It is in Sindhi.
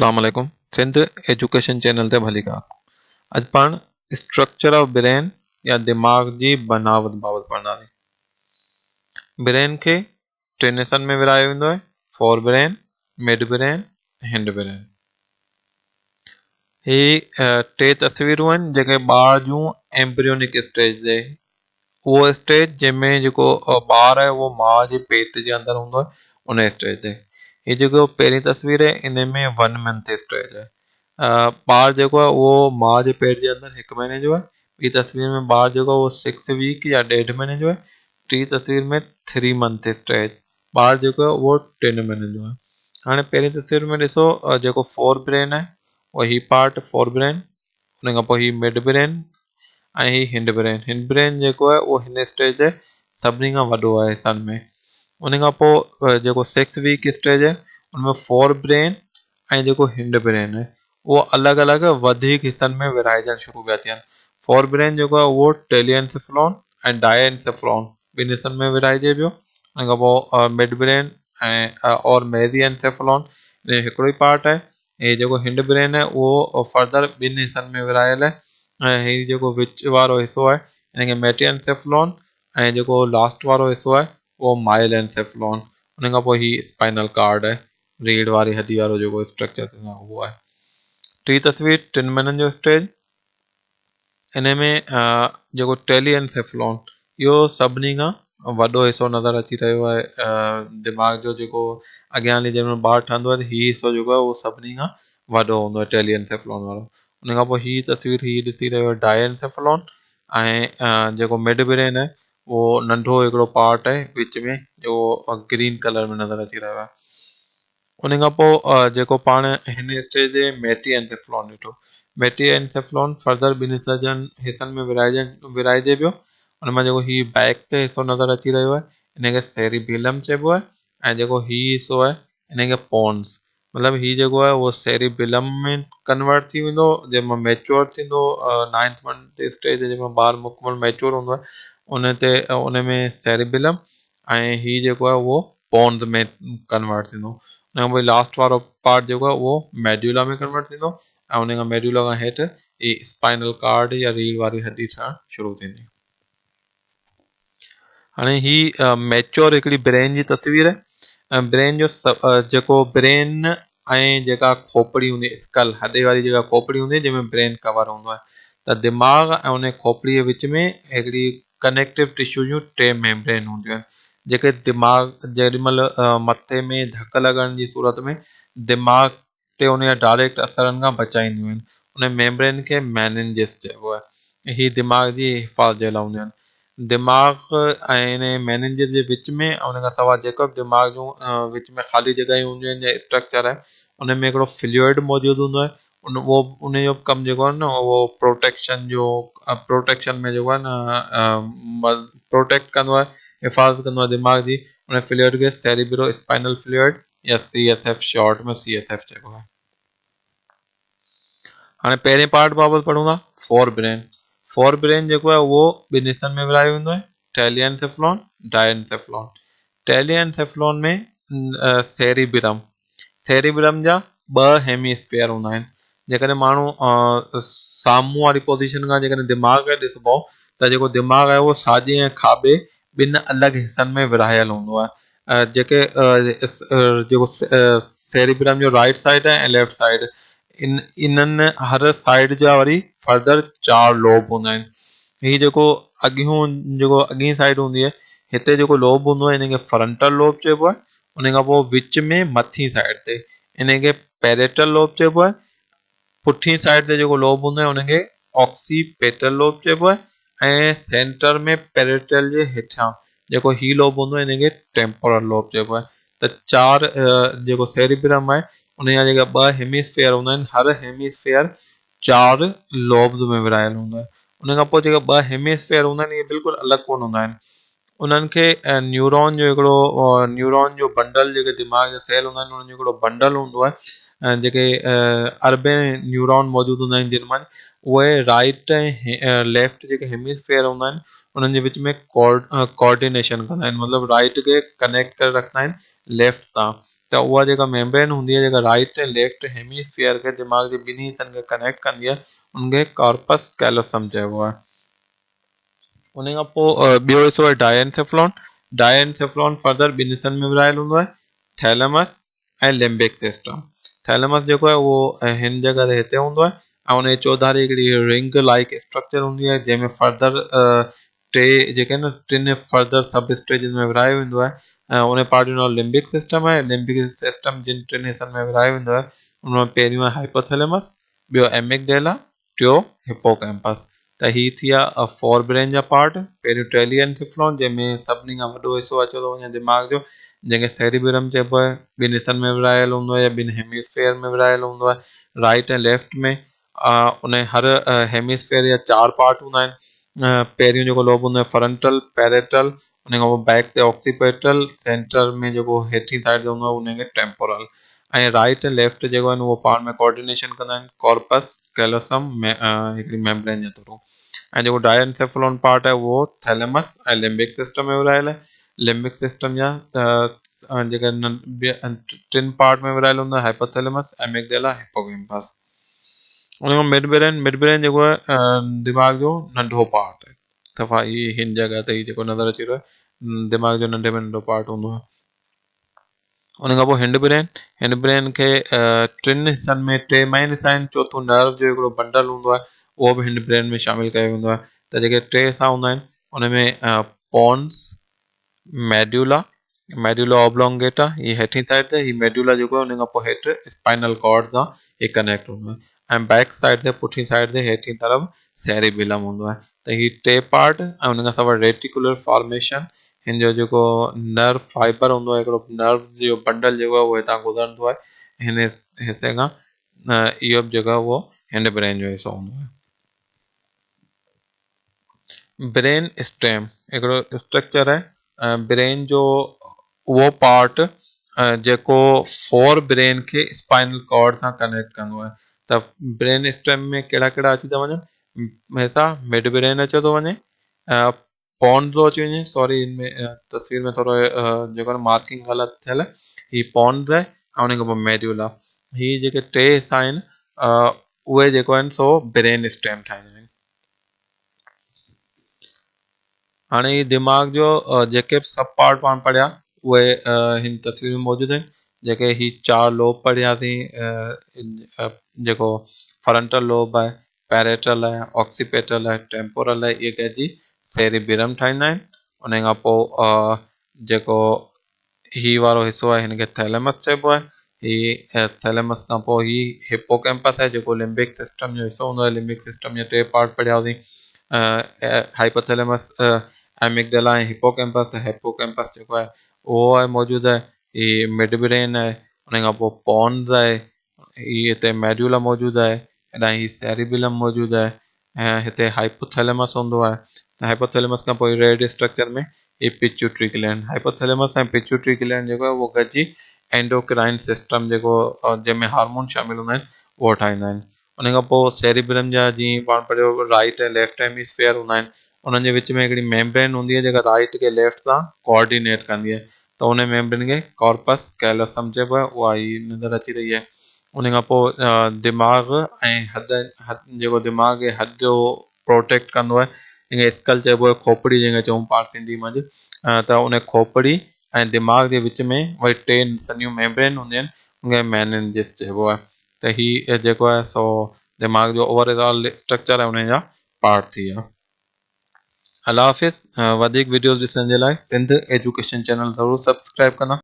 اسلام عليڪم سنڌ ايجوڪيشن چينل تي ڀليڪار. اڄ پاڻ اسٽرڪچر آف برين يا دماغ جي بناوت بابت پڙهنداسين. برين کي ٽن حصن ۾ ورهايو ويندو آهي، fore brain, mid brain, hind brain. هي ٽي تصويرون آهن جيڪي ٻار جون ايمبريونڪ اسٽيج تي، اهو اسٽيج جنهن ۾ جيڪو ٻار آهي اهو ماء جي پيٽ جي اندر هوندو آهي ان اسٽيج تي. هي جيڪو پهرين تصوير آهي ان ۾ 1 منٿ اسٽيج آهي. ٻار جيڪو آهي اهو ماء جي پيٽ جي اندر هڪ مهيني جو آهي. ٻي تصوير ۾ ٻار جيڪو آهي اهو 6 ويڪ يا ڏيڍ مهيني جو آهي. ٽين تصوير ۾ 3 منٿ اسٽيج، ٻار جيڪو آهي اهو 3 مهينن جو آهي. هاڻي پهرين تصوير ۾ ڏسو جيڪو فور برين آهي اهو هي پارٽ فور برين، ان کان پوء هي مڊ برين ۽ هي هنڊ برين. هنڊ برين جيڪو آهي اهو هن اسٽيج تي سڀني کان وڏو آهي حصن ۾. ان کان پوء جيڪو 6 ويڪ اسٽيج آهي ان ۾ فور برين ۽ جيڪو هنڊ برين آهي اهو الڳ الڳ وڌيڪ حصن ۾ ورهائجڻ شروع پيا ٿين. فور برين جيڪو آهي اهو ٽيلي انسيفلون ۽ ڊائي انسيفلون ٻن حصن ۾ ورهائجي پيو. ان کان پوء مڊ برين ۽ اور ميزي انسيفلون ان جو هڪڙو ئي پارٽ آهي. هي جيڪو هنڊ برين آهي اهو فردر ٻن حصن ۾ ورهايل آهي ۽ هي جيڪو وچ وارو حصو آهي ان کي ميٽي انسيفلون ۽ جيڪو لاسٽ وارو حصو آهي اهو مائل انسيفلون. ان کان پوء هي اسپائنل ڪارڊ آهي، ريڙهه واري هڏي وارو جيڪو اسٽرڪچر ٿيندو آهي اهو آهي. ٽي تصوير 3 مهينن جو اسٽيج، ان ۾ جيڪو ٽيلي انسيفلون اهو سڀني کان وڏو حصو نظر اچي رهيو آهي دماغ جو، جيڪو اڳيان هلي جنهن مهل ٻار ٺهندو آهي ته هي حصو جيڪو آهي اهو سڀني کان وڏو هوندو آهي ٽيلي انسيفلون وارو. ان کان پوء هي تصوير هي ڏسي رهيو آهي ڊائي انسيفلون ۽ جيڪو مڊ برين آهي اهو ننڍو هڪڙو پارٽ آهي وچ ۾ جيڪو گرين ڪلر ۾ نظر اچي رهيو آهي. ان کان پوء جيڪو پاڻ هن اسٽيج تي ميٽي انسيفلون ڏٺو، ميٽي انسيفلون فردر ٻن حصن ۾ ورهائجي پيو. ان مان جيڪو هي بيڪ تي حصو نظر اچي رهيو آهي ان کي سيريبيلم چئبو آهي ۽ جيڪو هي حصو آهي ان کي پونس، مطلب هي جيڪو آهي اهو سيريبيلم ۾ ڪنورٽ ٿي ويندو جنهن مان ميچور ٿيندو. نائنٿ منٿ اسٽيج تي جنهن مان ٻار مڪمل ميچور هوندو آهي ان تي ان ۾ سيريبيلم ۽ هي جيڪو آهي اهو پونز ۾ ڪنورٽ ٿيندو. ان کان پوء لاسٽ وارو پارٽ جيڪو آهي اهو ميڊيولا ۾ ڪنورٽ ٿيندو ۽ ان کان ميڊيولا کان هيٺ هي اسپائنل ڪارڊ يا ريڙهه واري هڏي ٺهڻ شروع ٿيندي. هاڻي هي ميچور هڪڙي برين جي تصوير آهي. برين جو جيڪو برين ۽ جيڪا کوپڙي هوندي آهي اسڪل هڏي واري جيڪا کوپڙي هوندي آهي جنهن ۾ برين ڪور هوندو آهي ته دماغ ۽ ان کوپڙي جي وچ ۾ هڪڙي ڪنيڪٽو ٽشو جون ٽي ميمبرين هونديون آهن جيڪي دماغ جيڏي مهل مٿي ۾ ڌڪ لڳڻ جي صورت ۾ دماغ تي ان جا ڊائريڪٽ اثرن کان بچائينديون آهن. ان ميمبرين کي ميننجس چئبو آهي. هي دماغ جي حفاظت جي لاء هونديون آهن. دماغ ۽ ان ميننجس جي وچ ۾ ۽ ان کان سواء جيڪو به دماغ جون وچ ۾ خالي جڳهيون هونديون آهن يا اسٽرڪچر آهي ان ۾ هڪڙو فلوئڊ موجود هوندو آهي. ان اهو ان جو ڪم جيڪو آهي نه اهو پروٽيڪشن جو پروٽيڪشن ۾ جيڪو آهي نه پروٽيڪٽ ڪندو آهي، حفاظت ڪندو آهي دماغ جي. ان فلوئڊ کي سيريبرو اسپائنل فلوئڊ يا C S F short ۾ C S F چئبو آهي. هاڻي پهرين پارٽ بابت پڙهون ٿا فور برين. فور برين جيڪو آهي اهو ٻن حصن ۾ ورهايو ويندو آهي، ٽيلي انسيفلون، ڊائي انسيفلون. ٽيلي انسيفلون ۾ سيريبرم، سيريبرم جا ٻه هيمي اسفيئر هوندا آهن. جيڪڏهن ماڻهو سامهون واري پوزيشن کان جيڪڏهن دماغ کي ڏسبو ته جيڪو دماغ آهي اهو ساڄي ۽ کاٻي ٻن الڳ حصن ۾ ورهايل هوندو آهي. جيڪي جيڪو سيريبرم جو رائيٽ سائيڊ آهي ۽ ليفٽ سائيڊ انهن هر سائيڊ جا وري فردر 4 لوب هوندا آهن. هي جيڪو اڳيون جيڪو اڳين سائيڊ هوندي آهي هتي جيڪو لوب هوندو آهي ان کي فرنٽل لوب چئبو آهي. ان کان پوء وچ ۾ مٿين سائيڊ تي ان کي پيريٽل لوب چئبو آهي. پٺين سائيڊ تي جيڪو لوب هوندو آهي ان کي آڪسيپيٽل لوب چئبو آهي ۽ سينٽر ۾ پيريٽل جي هيٺيان جيڪو هي لوب هوندو آهي ان کي ٽيمپورل لوب چئبو آهي. ته 4 جيڪو سيريبرم آهي ان جا جيڪا ٻه هيميسفيئر هوندا آهن هر هيميسفيئر 4 لوبز ۾ ورهايل هوندو آهي. ان کان پوء جيڪا ٻه هيميسفيئر هوندا آهن اهي بلڪل الڳ ڪونه هوندا آهن. انهن کي نيورون جو هڪڙو نيورون جو بنڊل جيڪي دماغ جا سيل هوندا آهن انهن جو هڪڙو بنڊل هوندو آهي جيڪي اربين نيورون موجود هوندا آهن جن مان اهي رائٽ ۽ ليفٽ جيڪي هيميسفيئر هوندا آهن انهن جي وچ ۾ ڪوآرڊينيشن ڪندا آهن، مطلب رائٽ کي ڪنيڪٽ ڪري رکندا آهن ليفٽ سان. ته اها جيڪا ميمبرين هوندي آهي جيڪا رائيٽ ۽ ليفٽ هيميسفيئر کي دماغ جي ٻنهي حصن کي ڪنيڪٽ ڪندي آهي ان کي ڪارپس ڪيلوسم چئبو آهي. ان کان پوء ٻيو حصو آهي ڊائينسيفلون. ڊائينسيفلون فردر ٻن حصن ۾ ورهايل هوندو آهي، ٿيلمس ۽ لمبڪ سسٽم. ٿيلمس جيڪو آهي اهو هن جڳهه تي هتي هوندو آهي ۽ ان جي چوڌاري هڪڙي رنگ لائيڪ اسٽرڪچر هوندي آهي جنهن ۾ فردر ٽي جيڪي آهن ٽن فردر سب اسٽيجز ۾ ورهايو ويندو آهي ۽ ان پارٽ جو نالو لمبڪ سسٽم آهي. لمبڪ سسٽم جن ٽن حصن ۾ ورهايو ويندو آهي ان ۾ پهريون آهي هائپوٿيلمس، ٻيو ايميگڊيلا، ٽيو هپوڪيمپس. ته هي ٿي ويا فور برين جا پارٽ. پهريون ٽيلي انسيفلون جنهن ۾ سڀني کان وڏو حصو اچي ٿو وڃي دماغ جو جنهن کي سيريبرم چئبو آهي. ٻن حصن ۾ ورهايل هوندو آهي يا ٻن هيميسفيئر ۾ ورهايل هوندو آهي رائيٽ ۽ ليفٽ ۾. ان هر هيميسفيئر جا چار پارٽ هوندا آهن. پهريون جيڪو لوب هوندو آهي فرنٽل، پيريٽل، ان کان پوء بيڪ تي آڪسيپيٽل، سينٽر ۾ جيڪو هيٺين سائيڊ تي هوندو آهي ان کي ٽيمپورل ۽ رائيٽ ۽ ليفٽ جيڪو آهن اهو پاڻ ۾ ڪوآرڊينيشن ڪندا آهن ڪارپس ڪيلوسم ۾ هڪڙي ميمبرين جي ٿرو ۽ جيڪو ڊائنسيفلون پارٽ آهي اهو ٿيلمس ۽ لمبڪ سسٽم ۾ ورهايل آهي. لمبڪ سسٽم جا جيڪا ٽن پارٽ ۾ ورهايل هوندا آهن هائپوٿيلمس، ايميگڊيلا، هپوڪيمپس. ان کان مڊ برين، مڊ برين جيڪو آهي دماغ جو ننڍو پارٽ آهي. صفا هي هن جڳهه تي هي جيڪو نظر اچي رهيو آهي دماغ جو ننڍي ۾ ننڍو پارٽ هوندو آهي. ان کان پوء هنڊ برين، هنڊ برين کي ٽن حصن ۾ ٽي مين حصا آهن، چوٿون نرو جو هڪڙو بنڊل هوندو آهي اهو به هنڊ برين ۾ شامل ڪيو ويندو آهي. ته جيڪي ٽي حصا هوندا آهن ان ۾ پونس، ميڊيولا، ميڊيولا اوبلونگيٽا، هي هيٺين سائيڊ تي، هي ميڊيولا جيڪو آهي ان کان پوء هيٺ اسپائنل ڪارڊ سان هي ڪنيڪٽ هوندو آهي ۽ بيڪ سائيڊ تي پٺين سائيڊ تي هيٺين طرف سيريبيلم هوندو آهي. ته هي ٽي پارٽ ۽ ان کان سواء ريٽيڪولر فارميشن، هن جو جيڪو نرو فائبر هوندو آهي هڪڙو نرو جو بنڊل جيڪو آهي اهو هتان گذرندو آهي هن حصي کان، اهو به جيڪو آهي اهو هنڊ برين جو حصو هوندو آهي. برين اسٽيم هڪڙو اسٽرڪچر آهي برين جو اهو پارٽ جيڪو فور برين کي اسپائنل ڪارڊ سان ڪنيڪٽ ڪندو آهي. ته برين اسٽيم ۾ ڪهڙا ڪهڙا اچي ٿا وڃن حصا؟ مڊ برين اچي ٿو وڃي، پونز ٿو اچي وڃي، سوري هن ۾ تصوير ۾ ٿورو جيڪو آهي مارڪنگ غلط ٿيل آهي، هي پونز آهي ۽ ان کان پوء ميڊيولا. هي جيڪي ٽي حصا آهن اهي جيڪو آهن سو برين اسٽيم ٺاهيندا آهن. هاڻي هي دماغ جو جيڪي به سب پارٽ پاڻ پڙهيا اهي هن تصوير ۾ موجود آهن. جيڪي هي چار لوب پڙهياسين، جيڪو فرنٽل لوب آهي، پيريٽل آهي، آڪسيپيٽل آهي، ٽيمپورل آهي، اهي گڏجي سيريبرم ٺاهيندا آهن. ان کان پوء جيڪو هي وارو حصو آهي هن کي ٿيلمس چئبو آهي. هي ٿيلمس کان پوء هي هپوڪيمپس آهي جيڪو لمبڪ سسٽم جو حصو هوندو آهي. لمبڪ سسٽم جا ٽي پارٽ پڙهيا هئاسين، هائپوٿيلمس، ايميگڊلا ۽ هپوڪيمپس. ته هپوڪيمپس جيڪو آهي اهو آهي موجود آهي. هي مڊ برين آهي، ان کان پوء پونز آهي، هي هتي ميڊيولا موجود آهي، هيڏانهن هي سيريبيلم موجود آهي ۽ هتي هائپوٿيلمس هوندو آهي. ته هائپوٿيلمس کان پوء ريڊ اسٽرڪچر ۾ هي پچوٽري گلينڊ، هائپوٿيلمس ۽ پچوٽري گلينڊ جيڪو آهي اهو گڏجي اينڊوڪرائن سسٽم جيڪو جنهن ۾ هارمون شامل هوندا آهن اهو ٺاهيندا آهن. ان کان پوء سيريبرم جا جيئن پاڻ پڙهيو رائيٽ ۽ ليفٽ هيميسفيئر هوندا آهن، انهن جي وچ ۾ هڪڙي ميمبرين هوندي آهي جيڪا رائيٽ کي ليفٽ سان ڪوآرڊينيٽ ڪندي آهي ته ان ميمبرين کي ڪارپس ڪيلوسم چئبو آهي، اها هي نظر اچي رهي آهي. ان کان پوء دماغ ۽ هڏ، جيڪو دماغ کي هڏ جو پروٽيڪٽ ڪندو آهي ان کي اسڪل چئبو آهي، کوپڙي جنهن کي چئون پاڻ سنڌي منجهه، ته ان کوپڙي ۽ دماغ جي وچ ۾ وري ٽي سنهيون ميمبرين هونديون آهن ان کي ميننجس چئبو آهي. ته هي جيڪو آهي سو دماغ جو اوور آل اسٽرڪچر ۽ ان جا پارٽ ٿي ويا. الله حافظ. وڌيڪ وڊيوز ڏسڻ جي لاء سنڌ ايجوڪيشن چينل ضرور سبسڪرائب ڪندا.